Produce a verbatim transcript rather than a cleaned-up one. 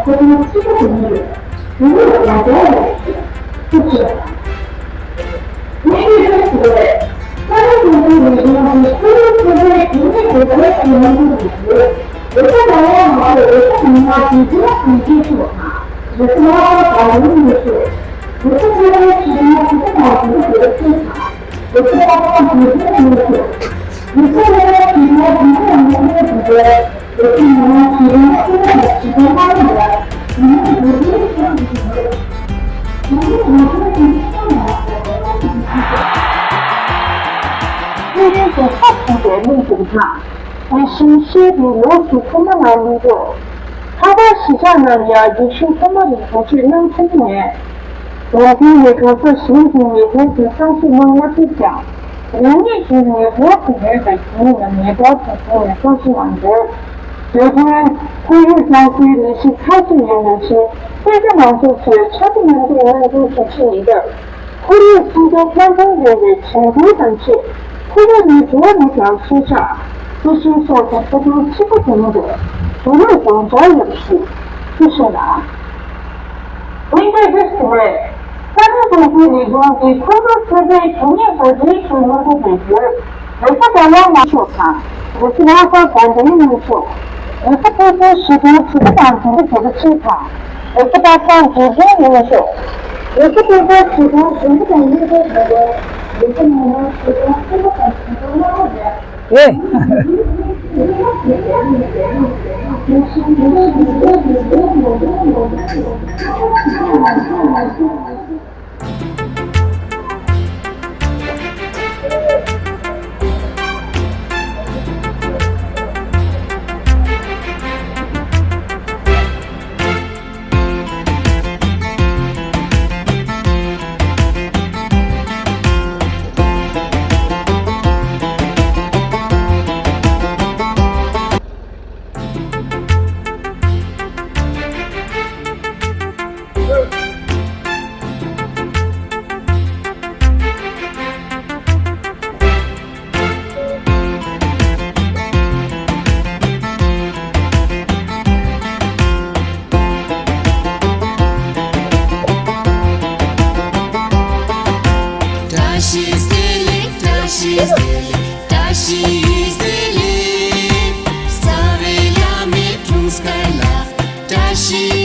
ཚེ་རིང་དུ་ཕྱོགས་བྱུང་བའི་གླིང་དེ་དང་། དེ་བཞིན་གཤེགས་པའི་ལོངས་སུ་ཐོག་མ་ལ་གླིང་པོ། ལྷག་པར་གཞིས་ཆགས་རྣམས་ཡང་རིག་གཞུང་ཐོག་མ་རིག་གོ་ཆོད་གནང་ཚུལ་མེད། ལོ་རྒྱུས་ནི་གང་ཟག་གཞན་གྱི་ཉེ་འབྲེལ་དུ་གསང་ཞིབ་གནང་མ་ཐུབ་ཀྱང་། རང་ཉིད་ཀྱི་ཉེ་འབྲེལ་དུ་ཡོད་པའི་བརྒྱུད་རིམ་ལ་ངེས་པར་དུ་བརྟེན་ནས་གསང་ཞིབ་གནང་དགོས། དེ་དོན་ཁོར་ཡུག་གཙང་སེལ་ལས་གཞི་མཐའ་གཅིག་ཡིན་པ་བཞིན་དཔེ་ཆ་མང་ཚོགས་ཚོས་ཕྱག་ལས་གནང་སྟེ་གནང་སྐྱོང་བྱེད་ཆེད་ཡིན་སྟབས། ཁོར་ཡུག་སྲུང་སྐྱོབ་ལྷན་ཁང་ཡོད་པའི་བྱེད་སྒོ་དང་ཆེད་ཁོར་ཡུག་ནི་འགྲོ་བ་མི་དང་སུ་ཆགས་སུ་ཤིང་སོགས་ཀྱི་ཕོ་བྲང་གཅིག་པ་དེ་ཉིད་དུ་བོད་ལུགས་སྦྱོང་བྱར་ཡོད་པ་ཞིག་ཞུ་ཆེད་ལ། འདི་འདྲ་ཞིག་རེད། ས་གནས་དེ་གའི་རིག་གཞུང་གི་ཁོར་ཡུག་སྲུང་སྐྱོབ་ཇུས་ངན་བཟོ་འདྲེན་གྱི་གནས་སྟངས་ལས་བརྒྱུད། རེས་གཟའ་ཟླ་བ་ལྔ་མཆོག་དང་རེས་གཟའ་ལྷག་པ་དགོང་དྲོའི་ཉིན་མཆོག་རེས་གཟའ་ཕལ་ཆེར་གཞིས་ཁྲོམ་དྲུག་པ་དང་དགོན་པ་བརྒྱད་པ་གཅིག་དང་། རེས་གཟའ་པ་སངས་དགེ་ལྡན་ཉིན་མཆོག་རེས་གཟའ་སྤེན་པ་གཞིས་ཁྲོམ་བདུན་པ་དང་གཉིས་པའི་དགོན་པ། རེས་གཟའ་ཉི་མ་གཞིས་ཁྲོམ་གསུམ་པ་དང་གཞིས་ཁྲོམ་ལྔ་པ་རེད། ཨེ། བཀྲ་ཤིས་བདེ་ལེགས། བཀྲ་ཤིས་བདེ་ལེགས། བཀྲ་ཤིས་བདེ་ལེགས། རྩ་བའི་བླ་མའི་འཁྲུངས་སྐར་ལ་བཀྲ་ཤིས།